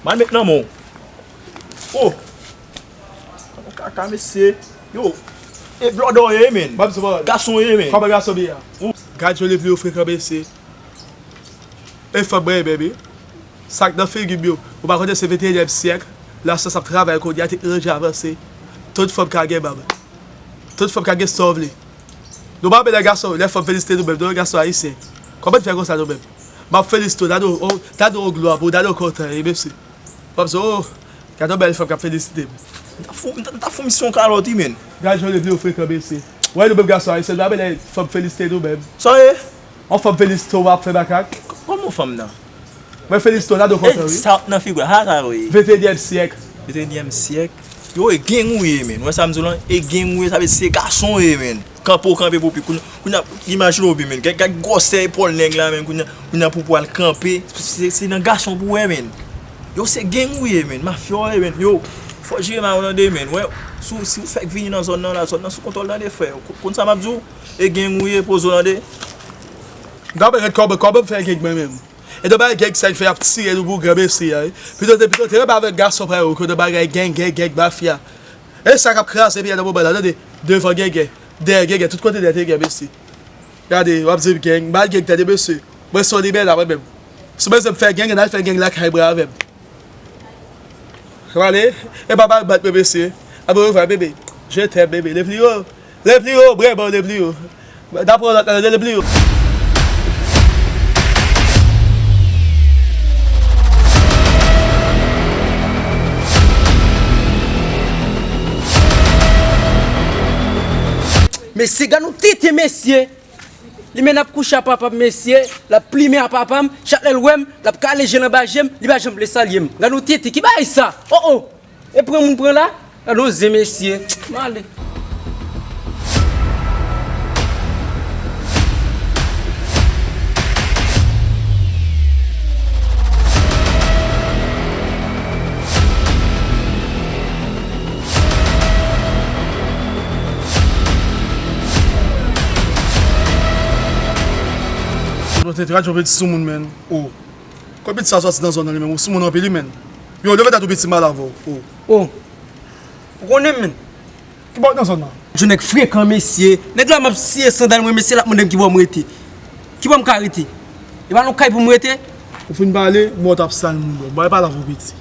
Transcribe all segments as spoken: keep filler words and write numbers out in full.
Pral met nan men w. Oh! Kaka, mesye. Yo, e blòdò w ye, men. Gason w ye, men. Kòman gason byen? Gad jan Leplio frekan, mesye. E fanm mwen, baby. Sa k nan figi m yo. Ou pa konnen se venteyenyèm syèk. Lasyans ap travay kounye a, teknoloji avanse. Tout fanm ka gen manm. Tout fanm ka gen sa w vle. Nou pa renmen lè gason, lè fanm felisite nou menm, nou menm gason ayisyen. Kòman n fè konsa nou menm? M ap felisite w, gade w, gade w glwa pou w, gade w kontan, e mesye. M ap di, oh, gade yon bèl fanm k ap felisite m. M ta fou, m ta, m ta fou misye yon kalòt, wi, men. Gade jan Leplio frekan, mesye. Wè nou menm gason ayisyen, nou pa renmen lè fanm felisite nou menm. Sa w ye? Yon fanm felisite w, w ap fè makak. Kòman yon fanm nan? Mwen felisite w, gade w kontan, wi. Sa w ap nan figi w, sa sa yo ye? Venteyenyèm syèk. Venteyenyèm syèk. Yo, e gang ou ye, men. Wè sa m di w lan? E gang ou ye, sa vle di se gason ou ye, men. Kanpe w kanpe pou pi. Kounye a, imajine w byen, men. Gad, gad gwosè epòl nèg la, men. Kounye a, kounye a pou pral kanpe. Se, se nan gason pou w wè, men. Yo, se gang ou ye, men. Mafya w ye, men. Yo, fò w jere mal ou tande, men. Wè, si w, si w fèk vini nan zòn nan la, zòn nan sou kontwòl tande, frè. Ou konn sa m ap di w? E gang ou ye, poze w tande. Gade rèd kòman, kòman m fè gang mwen menm. E nan bagay gang sa k fè y ap tire nou pou gran mesye a, wi. Pito te, pito te renmen avèk gason parèy ou ke nan bagay gang, gang, gang, mafya. E sa k ap kraze peyi a nan moman la, tande. Devan gang, dèyè gang, tout kote nèt e gang, mesye. Gade, w ap di m gang, m pa gang, tande, mesye. Mwen se yon libèla, mwen menm. Si w bezwen m fè gang, n al fè gang lakay mwen avè m. Prale, e pa bay bat mwen, mesye. Aborevwa, bebe. Je t'aime, bebe. Leplio. Leplio, vrèman, Leplio. N ap pran lòt la, Leplio. Mesye, gad yon tete, mesye. Li menm ap kouche a papa m, mesye, l ap plimen a papa m, chak lè l wè m, l ap kale je l anba je m, li pa janm vle salye m. Gad yon tete, ki bagay sa? Oh, oh! E pran moun pran la? Gad yon zen, mesye. M ale. Mwen te trajè yon piti soumoun, men. Oh. Kòm piti sa sòti nan zòn nan li menm, ou soumoun anpil, wi, men. Yo, leve tèt ou, piti, m pale avè w. Oh. Oh. Ou konnen, men. Ki bò w nan zòn nan? Yon nèg frekan, mesye. Nèg la, m ap siye sandal mwen, mesye, l ap mande m ki bò m rete. Ki bò m ka rete? E pa nan yon kay pou m rete? Ou fin pale, mò t ap sal moun yo. Bon, e pale avè w, piti.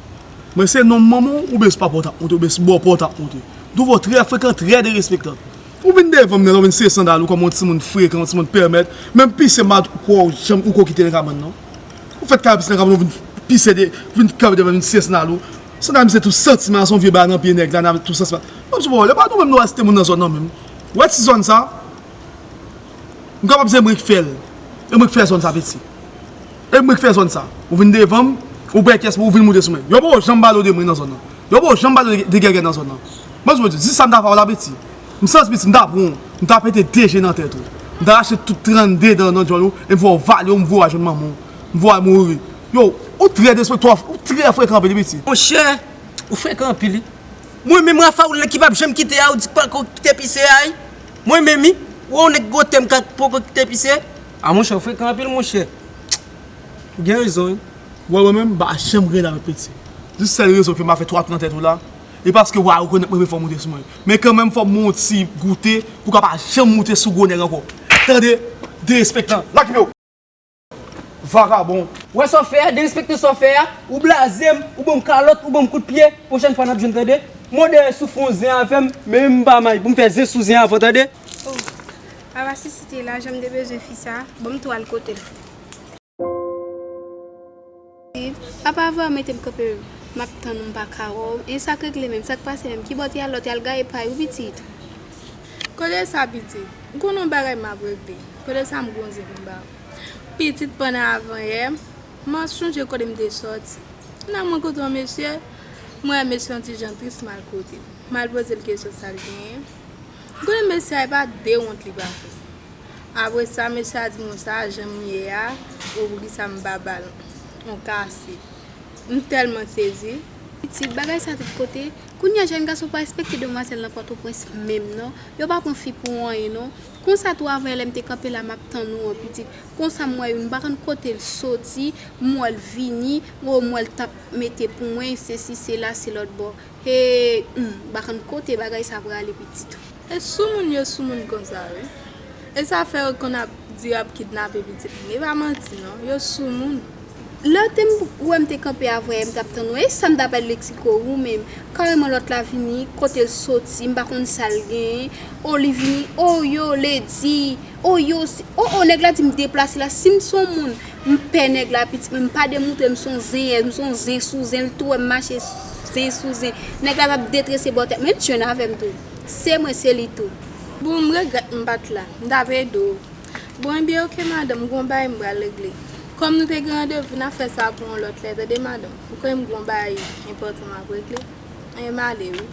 Mwen se nonm manman w, oubyen se papa w t ap monte, oubyen se bòpè w t ap monte. Douvo trè frekan, trè derespektan. Ou vin devan m, nèg la, ou vin siye sandal ou kòm yon timoun frekan, yon timoun pèmèt. Menm pise m pa kwè w janm ou ko kite nan kabann nan. Ou fèk kay pise nan kabann, ou vin pise de, vin kanpe devan, vin siye sandal ou. Sandal misye tou santi mal, se yon vye bagay nan pye nèg la, nan tou santi mal. Mwen di, bon, e pa nou menm nou wè se te moun nan zòn nan menm. Ou wè ti zòn sa? M kapab se mwen ki fè l. E mwen ki fè zòn sa piti. E mwen ki fè zòn sa. Ou vin devan m, ou pran kès mwen, ou vin moute sou mwen. Yo poko janm pale w de mwen nan zòn nan. Yo poko janm pale w de, de Gègè nan zòn nan. Mwen di w, di sa m ta fè w la piti. M santi piti, m ta pran w, m ta pete de je nan tèt ou. M ta rache tout trannde dan nan djòl ou, e m fè w vale w, m voye w al jwenn manman w. M voye w al mouri. Yo, ou trè derespektè, ou trè frekan anpil wi piti. Monchè, ou frekan anpil wi. Mwen menm Rafaoul nan ki p ap janm kite a, ou di k poko kite pise a wi. Mwen menm wi, ou wè yon nèg gwo tèm k ap poko kite pise. A monchè, ou frekan anpil monchè. Ou gen rezon wi. Ou wè mwen menm, m pa janm rele avèk piti. Jis sèl rezon k fè m pa fè twa tou nan tèt ou la, e paske w a rekonèt mwen, fò w monte sou mwen. Men kanmenm fò m yon ti goute pou w ka pa janm monte sou gwo nèg ankò. Tande? Derespektan. Lage pye w! Vagabon. Ou wè sa w fè a, derespektan sa w fè a, ou blaze m, ou ban m kalòt, ou ban m kout pye, pwochèn fwa n ap jwenn tande. Mwen dèyè soufri yon zen avè m, men m pa may pou m fè zen sou zen avè w tande. Oh, apa si si te la, jan m te bezwen fi sa, ban m tou al kote l. Apa avè w mete m kanpe, m ap tann ou m pa ka wè w, e sa k regle menm, sa k pase menm, ki bò w te al la, w te al gaye pay ou pitit? Kote sa pitit? Ou konn yon bagay m ap regle, kote sa m gon zen pou m ba w. Pitit pandan avanyè, m ap sonje kote m te sòti. Nan mwen kote yon mesye, m wè mesye yon ti jan tris m al kote l. M al poze l kesyon sa l genyen. M konnen mesye a e pa de wont li pa fè. Apre sa, mesye a di m konsa, jan m ye a, o poukisa m pa ba l yon kase. M tèlman sezi. Pitit, bagay sa tout kote, Kounye a, jèn gason pa respekte demwazèl nan Pòtoprens menm non. Yo pa pran fi pou anyen non. Konsa tou, avanyè lè m te kanpe la, m ap tann ou an, pitit. Konsa m wè youn, m pa konn kote l soti, m wè l vini, o, m wè l t ap mete pou mwen, sesi, sela, se lòt bò. He, hmm, m pa konn kote bagay sa prale, pitit. E soumoun yo soumoun konsa, wi. E sa fè yo konn ap di y ap kidnape pitit moun. E pa manti non, yo soumoun. Lè w te m-, wè m te kanpe avanyè, m t ap tann ou. E sa m t ap al Lexiko, ou menm. Kareman lòt la vini, kote l soti, m pa konn sa l genyen. O, li vini, o, yo, ledi, o, yo, si, o, o, nèg la di m deplase la. Si m se yon moun, m pè nèg la, pitit mwen, m pa demoutre m se yon zenyèz, m se yon zen sou zen, l tou wè m mache zen sou zen. Nèg la t ap detrese bò tèt mwen, l t jwenn avè m tou. Se mwen, se li tou. Bon, m regrèt m pa t la. M t ap ede w. Bon, ebyen, oke, madanm, m gon bagay m pral regle. Kòm nou te gen randevou, n a fè sa pou yon lòt lè, tande, madanm. Ou konnen m gon bagay enpòtan m ap regle. Anyen m ale, wi.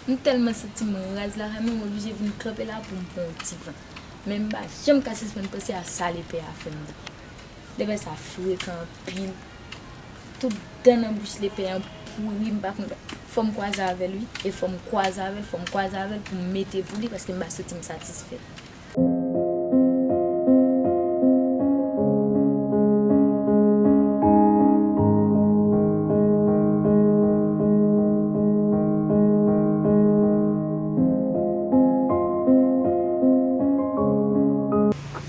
M tèlman santi m raz lakay mwen, m oblije vin kanpe la pou m pran yon ti van. Men m pa janm ka sispann panse a sa lepè a fè m nan. Lepè sa frekan anpil. Tout dan nan bouch lepè an pouri, m pa konn. Fò m kwaze avè l, wi. E fò m kwaze avè l, fò m kwaze avè l pou m mete pou li, paske m pa santi m satisfè.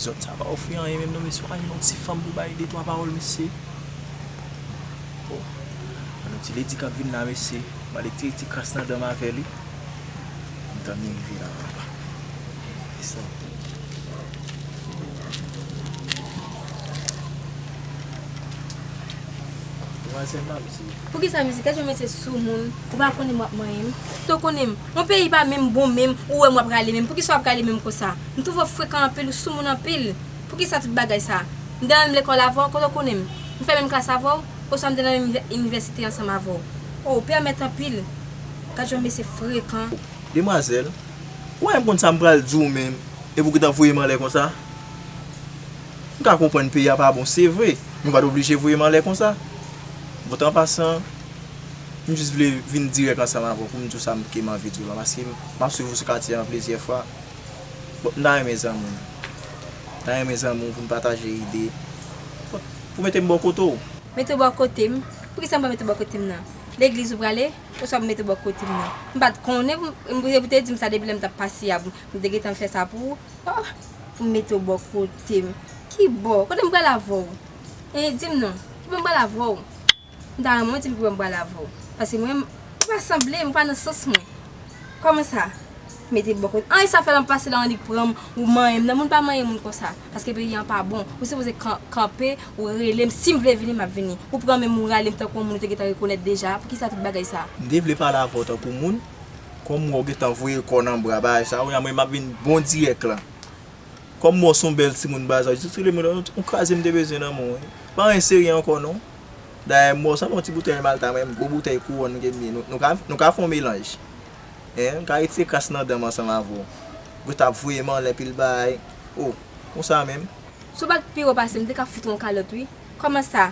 Zòt sa pa ofri anyen menm non, mesye, anyen, yon ti fanm pou bay de twa pawòl, mesye. Bon, ann yon ti ledi k ap vin la, mesye. M ale tire ti kras nan dan m avè li. M tann li rive la, papa. Desann. Demwazèl la, mesye. Poukisa, mesye? Gad jan mesye soumoun. Ou pa konnen m w ap manyen m. Tou konnen m. Yon peyi pa menm bon menm, ou wè m w ap rale menm. Poukisa w ap rale menm konsa? M twouve w frekan anpil, ou soumoun anpil. Poukisa tout bagay sa? M te nan menm lekòl avè w, kote w konnen m? M fè menm klas avè w? Oswa m te nan menm inivè-, inivèsite ansanm avè w? O, ou pèmèt anpil. Gad jan mesye frekan. Demwazèl, ou wè m konn sa m pral di w menm, epi w gentan voye m anlè konsa? M ka konprann peyi a pa bon, se vre, men w pa t oblije voye m anlè konsa. Bon, an pasan, m jis vle vin dirèk ansanm avè w pou m di w sa m, ke m anvi di w la, paske m, m ap swiv ou sou katye an plizyè fwa. Bon, m ta renmen zanmi w. M ta renmen zanmi w pou n pataje ide. Bon, pou mete m bò kote w. Mete w bò kote m? Poukisa m pral mete w bò kote m nan? Legliz ou prale? Oswa pou mete w bò kote m nan? M pa t konnen, m, m, ou te di m sa depi lè m t ap pase a, m te gentan fè sa pou ou. Oh, pou m mete w bò kote m. Ki bò? Kote m pral avè w? E, di m non. Ki bò m pral avè w? M ta renmen w di m ki bò m pral avè w. Paske mwen, ou pa sanble m, ou pa nan sans mwen. Kòman sa? Mete bò kote. Anyen sa fè l ap pase la, annik pran m, ou manyen m. Nan moun pa manyen moun konsa. Paske peyi an pa bon. Ou sipoze kan-, kanpe, ou rele m. Si m vle vini, m ap vini. Ou pran men m, ou rale m tankou yon moun ou te gentan rekonèt deja. Poukisa tout bagay sa? M te vle pale avè w tankou moun. Kòm m wè w gentan voye kò w nan bra bagay sa, kounye a mwen m ap vin bon dirèk la. Kòm m wè w se yon bèl timoun, bagay sa, jis rele m, yon kraze m te bezwen nan men w, wi. Pa anyen serye ankò, non. Dayè, m wè w sanble yon ti boutèy Malta, mwen menm, gwo boutèy kouwòn ke m ye. Nou, nou ka, nou ka fè yon melanj. Hein, m ka retire kras nan dan m ansanm avè w. Ou t ap voye m anlè pil bagay. O, konsa menm. Si w pa t pi wo pase m, m te ka fout ou yon kalòt, wi. Kòman sa?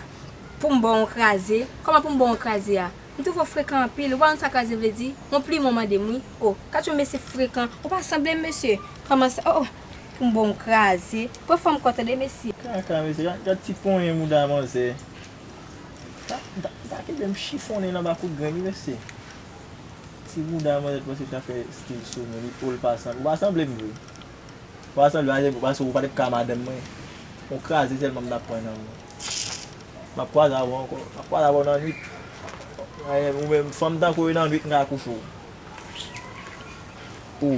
Pou m ba w yon kraze? Kòman pou m ba w yon kraze a? M twouve w frekan anpil. Ou pa konn sa kraze vle di? Yon plimen w mande m, wi. O, gad yon mesye frekan. Ou pa sanble m, mesye. Kòman sa? O, o. Pou m ba w yon kraze. Pran fòm kò w tande, mesye. Kaka, mesye. Gad, gad ti ponyen mouda manzè. M ta, m ta, m ta kenbe m chifonnen nan ba kout grenn, wi, mesye. Ti mouda manzè, panse l ta fè stil sou moun, wi. O, l pa sanble. Ou pa sanble m vre. Ou pa sanble m, paske ou pa t ap ka madanm mwen. Yon kraze sèlman m t ap pran nan men w. M ap kwaze avè w ankò. M ap kwaze avè w nan nwit. Ou menm, fanm tankou w nan nwit, m ka kouche w. Ou.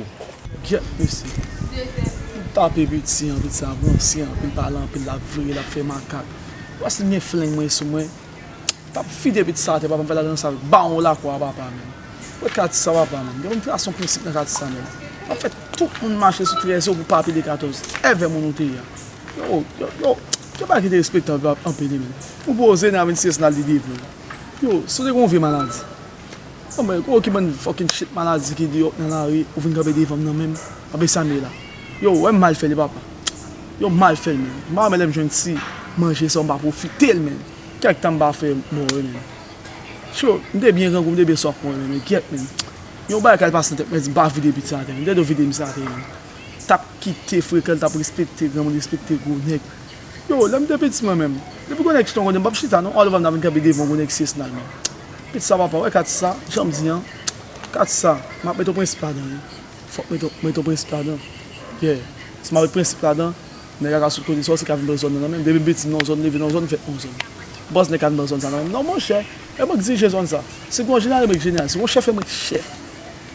Gyèt mesye. M tape piti an, piti sa ranse anpil, pale anpil, l ap vire, l ap fè makak. Ou wè si l gen fleng mwen sou mwen, m t ap fide piti sa atè, papa, m fè l al nan sal, ba w yon lakwa, papa, menm. Ou wè katis sa, papa, menm. Gen moun ki rase yon prensip nan katis sa, menm. M ap fè tout moun mache sou trèz yo pou pa pede katòz. Èvè moun ou te ye a. Yo, yo, yo, yo pa kite respekte anpil, menm. Ou poze nan vennsis, n al li devle. Yo, si w te gen yon vye maladi. Anmwey, gwo ki bann fucking shit maladi ki deyò nan lari, ou vin kanpe devan m nan menm. Anben sa m ye la. Yo, wè m mal fè li, papa. Yo, m mal fè l, menm. M pa renmen lè m jwenn ti manje sa, m pa pwofite l, menm. Kèk tan m pa fè mò, menm. Cho, m te byen grangou, m te byen swaf mò, menm. Gyèt, menm. Yon bagay k al pase nan tèt mwen, di m pa vide pit sa atè, menm. M te dwe vide misye atè, menm. T ap kite frekan, l t ap respekte granmoun, respekte gwo nèg. Yo, lè m te piti mwen menm, depi gwo nèg chita yon kote, m p ap chita non. All over m ta vin kanpe devan yon gwo nèg syès nan menm. Pit sa papa, wè kat sa, jan m di an, kat sa, m ap mete yon prensip ladan wi. Fòk mete, mete yon prensip ladan. Yeah. Si m ap met prensip ladan, nèg la ka sot kote sa, se ka vin pran zòn nan nan menm. Depi m piti m nan yon zòn, leve nan yon zòn, fèt nan yon zòn. M panse nèg ka vin pran zòn sa nan menm. Non monchè, e mwen k dirije zòn sa. Si gon jeneral, e mwen k jeneral. Si gon chèf, e mwen k chèf.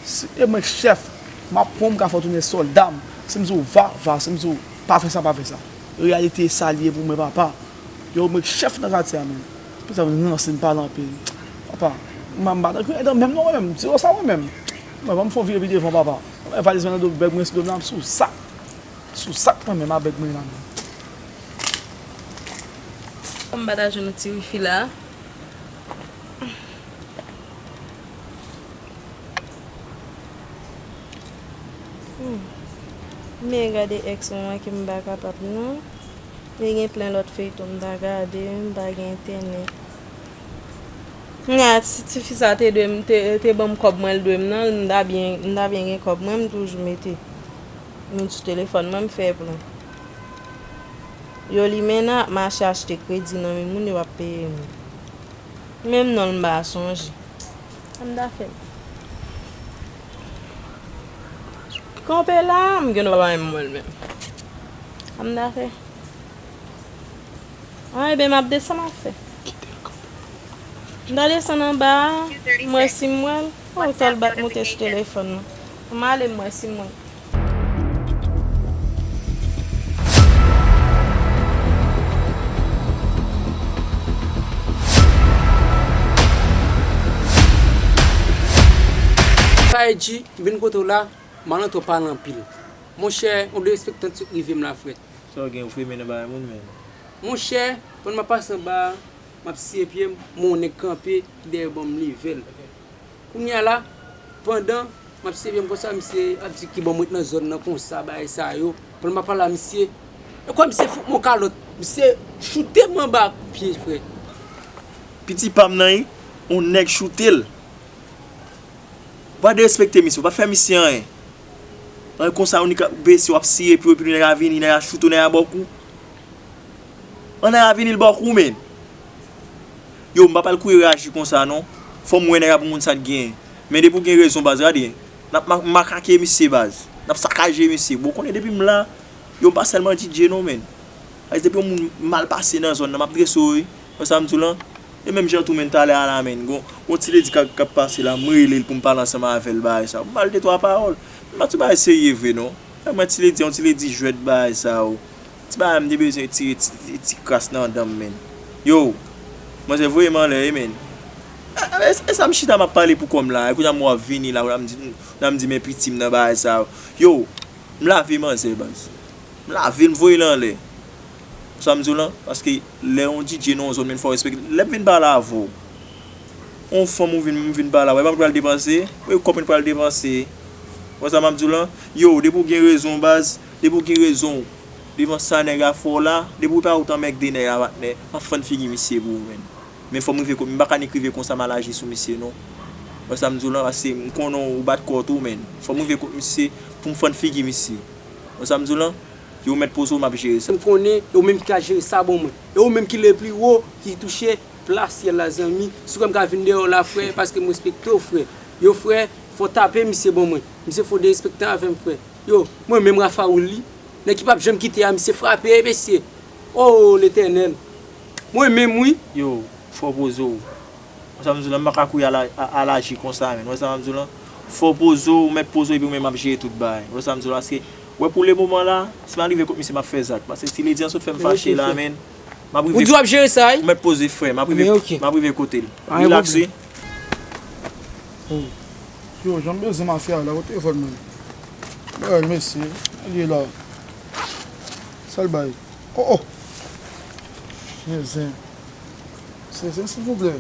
Si e mwen k chèf, m ap pran w, m ka fè w tounen sòlda m. Si m di w va, va. Si m di w pa fè sa, pa fè sa. Reyalite e sa l ye pou mwen, papa. Yo, mwen k chèf nan katye a, menm. Pou sa, m ranse, m pale anpil. Papa, m, m pa nan kriye dan menm non, mwen menm. M di w sa, mwen menm. Mwen, ban m fè yon vire pi devan, papa. Mwen, valiz mwen nan do, bèg mwen sou do m la, m sou sak. M sou sak, mwen menm, a bèg mwen la, menm. M pa ta jwenn yon ti wifi la. Hmm. Men gade ex mwen manke m pa kapab non. Men gen plen lòt feyton m ta gade, m pa gen entènèt. Nga, si tifi sa te dwe m, te, te ban m kòb mwen, l dwe m nan, m ta byen, m ta byen gen kòb mwen, m toujou mete moun sou telefòn mwen, m fè plen. Yo, li mennen ap mache achte kredi nan men moun, yo ap peye moun. Menm non l m pa sonje. Sa m ta fè? Kanpe la, m gen dwa pa menm wè l menm. Sa m ta fè? An, ebyen, m ap desann, m ap fè. M ta desann anba a, m wè si m wè l. Oh, tòl bat moute sou telefòn nan. M ale, m wè si m wè l. Faye G, m vin kote w la, m al nan twò pale anpil. Monchè, yon derespektan sot rive m la, frè. Sa w gen, ou femen nan bagay moun, menm. Monchè, pandan m ap pase anba a, m ap siye pye m, m wè yon nèg kanpe dèyè ban m leve l. Kounye a la, pandan m ap siye pye m konsa, misye ap di ki bò m ret nan zòn nan konsa, bagay sa yo. Pandan m ap pale a misye, e kwè misye fout m yon kalòt, misye choute m anba ak pye, frè. Piti pa m nan, wi, yon nèg choute l. Ou pa derespekte misye, ou pa fè misye anyen. Anyen konsa, ou nik ap bese, w ap siye pye w, epi nèg la vini, nèg la choute w, nèg la ba w kou. An nèg la vini, l ba w kou, menn. Yo, m pa pral kouri reyaji konsa, non. Fò m wè nèg la pou m konn sa l genyen. Men depi w gen rezon, baz, gade. N ap ma-, makake misye, baz. N ap sakaje misye. Bon, ou konnen depi m la, yo, m pa sèlman D J, non, menn. Baz, depi yon moun mal pase nan zòn nan, m ap drese w, wi. Wè sa m di w lan? E menm jan tou, menn, talè a la, menn, gon, gon ti ledi k ap, k ap pase la, m rele l pou m pale ansanm avè l, bagay sa. Pou m pale de twa pawòl. M pa t yon bagay serye vre, non. Mwen, ti ledi, yon ti ledi jwèt, bagay sa yo. Ti bagay, m te bezwen tire ti, ti, ti kras nan dan m, menn. Yo, manzè voye m anlè, wi, menn. E, e, e sa m chita, m ap pale pou kò m la. E kounye a m wè w ap vini la, kounye a m di, kounye a m di, men piti m nan bagay sa yo. Yo, m lave manzè, baz. M lave l, m voye l anlè. Sa m di w lan, paske lè yon D J nan yon zòn, menn, fò w respekte. Lè m vin pale avè w, yon fanm ou vin, m vin pale avè w, e pa mwen pral depanse, e kòb mwen pral depanse. Wè sa m ap di w lan? Yo, depi w gen rezon, baz, depi w gen rezon, devan sa nèg la fè w la, depi w pa out anmègde nèg la, patnè, m ap fann figi misye pou ou, menn. Men fò m rive kot, m pa ka nik rive konsa m al aji sou misye, non. Wè sa m di w lan, paske m konnen w bat kò w tou, menn. Fò m rive kot misye pou m fann figi misye. Wè sa m di w lan? Yo mèt poze w, m ap jere sa. M konnen, e ou menm ki ka jere sa ban mwen. E ou menm ki le pli wo, ki touche pla syèl la, zanmi. Si w kwè m ka vin dèyè w la, frè, paske m respekte w, frè. Yo, frè, fò w tape misye ban mwen. Misye fò derespektan avè m, frè. Yo, mwen menm Rafawoul li. Nèg ki p ap janm kite a, misye frape, mesye. Oh, Letènèl. Mwen menm, wi. Yo, fò w poze w. Wè sa m di w lan, m pa ka kouri al a-, a-, al aji konsa, menn. Wè sa m di w lan? Fò w poze w, ou mèt poze w, epi ou menm m ap jere tout bagay. Wè sa m di w lan? Paske, wè pou le moman la, si m al rive kot misye, m ap fè zak. Paske ti ledi an sot fè m fache la, menn. M ap rive. Ou di w ap jere sa, wi? Ou mèt poze, frè. M ap rive, m ap rive kote l. Rilaks, wi. Oh. Yo, jan m bezwen mafya la, kote telefòn mwen? Bagay, mesye, li la. Sa l bay? Oh, oh. Zen, zen. Zen, zen, silvouplè.